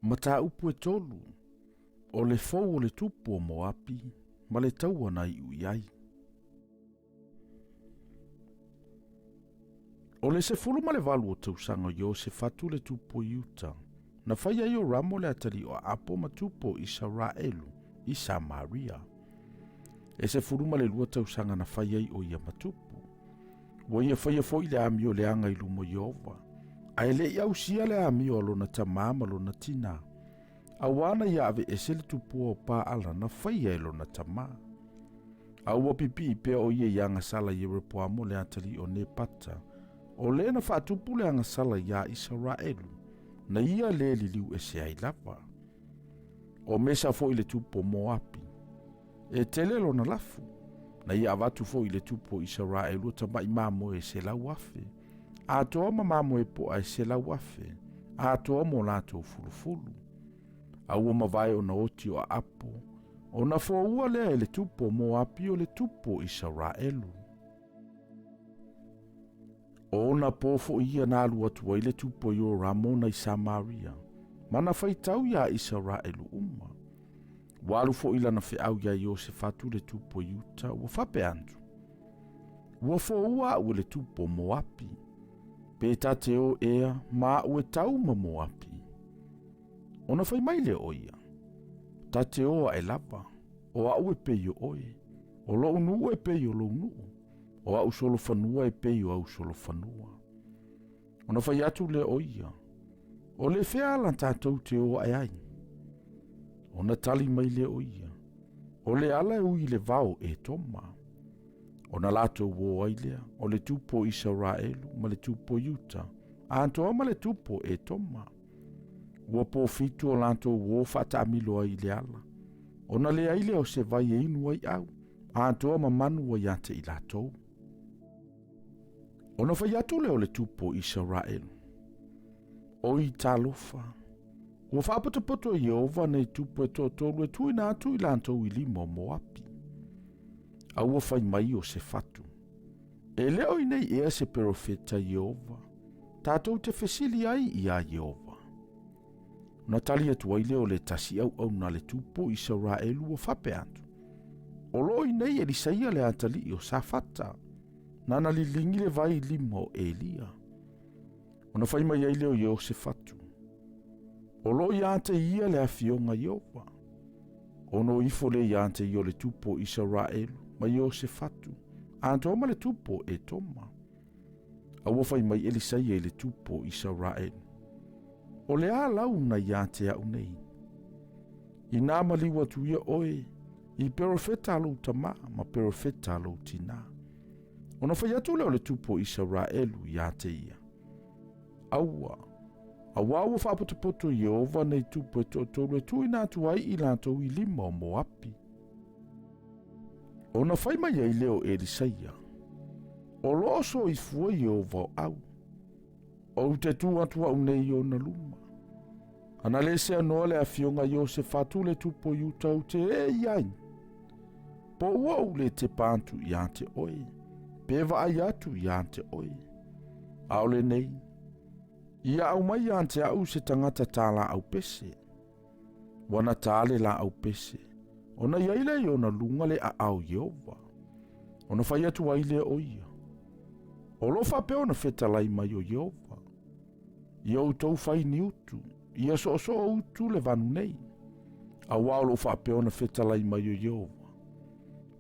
Mataupu e tolu, o le fou o le tupu o Moapi ma le taua na iu i ai. O le 18 o tausaga o Iosefatu le tupu o Iuta, na fai ai o Ramo le atalii o Aapo ma tupu o Isaraelu i Samaria. E 12 tausaga na fai ai o ia ma tupu. Ua ia faia foi le amio leaga i luma o Ieova, ae le i ausia le amio a lona tamā ma lona tinā, auā na ia aveese le tupua o Paala na faia e lona tamā. A ua pipii pea o ia i agasala i Ieropoamo le atalii o Nepata, o lē na faatupu le agasala iā Isaraelu, na ia lē liliu ese ai lava. O Mesa foi le tupu o Moapi, e tele lona lafu, na ia avatu foi i le tupu o Isaraelu o tamaʻi mamoe e 100,000, atoa ma mamoe poa e 100,000, atoa mo latou fulufulu. A ua mavae ona oti o Aapo, ona foua lea e le tupu o Moapi o le tupu o Isaraelu. O ona pō foi ia na alu atu ai le tupu o Ioramo ona i Samaria, ma na faitau iā Isaraelu uma. Ua alu foi lana feau iā Iosefatu le tupu o Iuta, ua faapea atu, Ua foua au e le tupu o Moapi, pe ta te o ea ma au e tau ma Moapi. Ona fai mai lea o ia, Ta te o aʻe lava, o aʻu e pei o oe, o loʻu nuu e pei o lou nuu, o aʻu solofanua e pei o au solofanua. Ona fai atu lea o ia, O le fea ala tatou te o aʻe ai? Ona tali mai lea o ia, O le ala e ui i le vao e Toma. Ona latou o ai lea, o le tupu o Isaraelu ma le tupu o Iuta, atoa ma le tupu o Etoma. Ua pofitu o latou o faataamilo ai i le ala, ona leai lea o se vai e inu ai au, atoa ma manu ua ia te i latou. Ona fai atu lea o le tupu o Isaraelu, Oi talofa, ua faapotopoto e Ieova nei tupu e toatolu e tuuina atu i latou i lima o Moapi. A ua fai mai o Sefatu, E le o i nei ea se perofeta Ieova, tatou te fesili ai iā Ieova. Ona tali atu ai lea o le tasi auauna a le tupu o Isaraelu ua faapea atu, O lo o i nei Elisaia le atalii o Safata, nana liligi le vai i lima o Elia. Ona fai mai ai lea o Iosefatu, O lo o iā te ia le afioga Ieova. Ona o ifo lea iā te ia o le tupu o Isaraelu ma Iosefatu, atoa ma le tupu o Etoma. A ua fai mai Elisaia i le tupu o Isaraelu, O le a lau na iā te aʻu nei? Inā maliu atu ia oe i perofeta a lou tamā ma perofeta a lou tinā. Ona fai atu lea o le tupu o Isaraelu iā te ia, Aua, auā ua faapotopoto Ieova nei tupu e toatolu e tuuina atu ai i latou i lima o Moapi. Ona fai mai ai lea o Elisaia, O lo o soifua Ieova o au, ou te tu atu au nei i ona luma. Ana le seanoa le afioga Iosefatu le tupu o Iuta ou te ee i ai. Po ua ou le tepa atu iā te oe, pe vaai atu iā te oe. Aole nei, ia aumai iā te aʻu se tagata tā laau pese. Ua na tā le laau pese, ona i ai lea i ona luga le aao Ieova. Ona fai atu ai lea o ia, O lo o faapea ona fetalai mai o Ieova, ia outou fai ni utu, ia soosoo utu le vanu nei. Auā o lo o faapea ona fetalai mai o Ieova,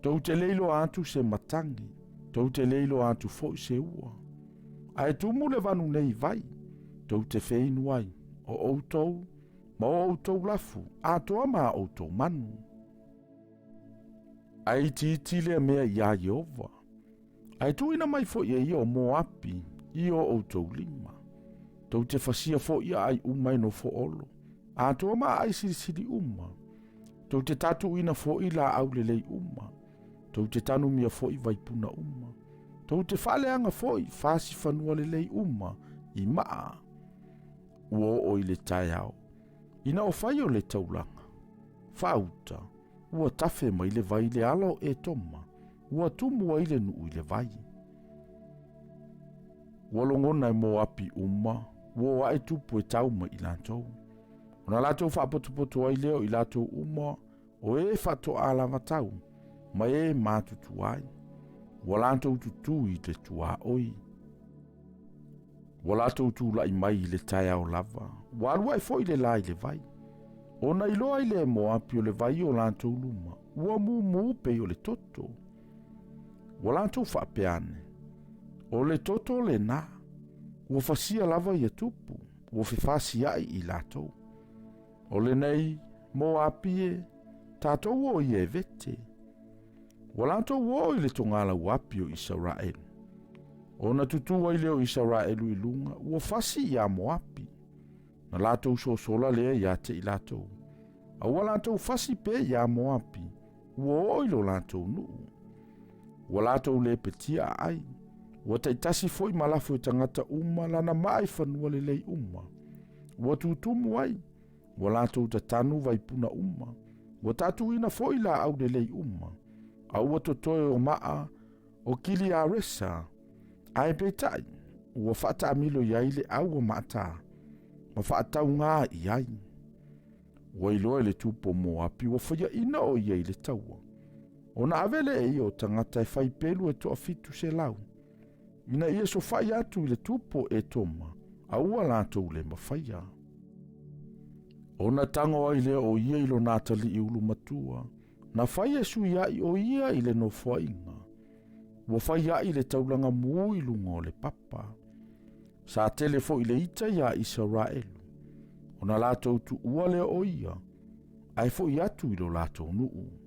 tou te le iloa atu se matagi, tou te le iloa atu foi se ua. Ae tumu le vanu nei i vai, tou te feinu ai, o outou ma o outou lafu, atoa ma a outou manu. Ae itiiti lea mea iā Ieova, Ae tuuina mai foi e ia o Moapi i o outou lima. Tou te fasia foi aai uma e nofo olo, atoa ma aai silisili uma. Tou te tatuuina foi laau lelei uma, tou te tanumia foi vaipuna uma. Tou te faaleaga foi fasi fanua lelei uma i maa. Ua oo i le taeao, ina o fai o le taulaga, faauta, ua tafe mai le vai i le ala o Etoma, ua tumu ai le nuu i le vai. Ua logona e Moapi uma, ua o aʻe tupu e tau mai i latou. Ona latou faapotopoto ai lea o i latou uma o e faatoa alavatau ma e matutua ai. Ua latou tutū i le tuaoi. Ua latou tulai mai i le taeao lava, ua alu ae foi le la i le vai. Ona iloa ai lea e Moapi o le vai i o latou luma, ua mumu pei o le toto. Ua latou faapea ane, O le toto lenā, ua fasia lava ia tupu, ua fefasiaʻi i latou. O lenei Moapi e, tatou o ia e vete. Ua latou oo i le togalauapi o Isaraelu. Ona tutū ai lea o Isaraelu i luga, ua fasi iā Moapi. Na latou sosola lea iā te i latou. A ua latou fasi pea iā Moapi, ua oo i lo latou nuu. Ua latou lepetia aai. Ua taitasi foi ma lafo i tagata uma lana maa i fanua lelei uma. Ua tutumu ai, ua latou tatanu vaipuna uma. Ua tatuina foi laau lelei uma. A ua totoe o maa o Kiliaresa, ae peitai, ua faataamilo i ai le au o maata, ma faataugā i ai. Ua iloa e le tupu o Moapi ua faiaina o ia i le taua. Ona ave lea e ia o tagata e fai pelu e 700, ina ia sofaʻi atu i le tupu o Etoma, a ua latou le mafaia. Ona tago ai lea o ia i lona atalii ulu matua, na fai e suiaʻi o ia i le nofoaiga. Ua fai aʻi le taulaga mū i luga o le papa. Sa tele foi le ita iā Isaraelu, ona latou tuua lea o ia, ae foʻi atu i lo latou nuu.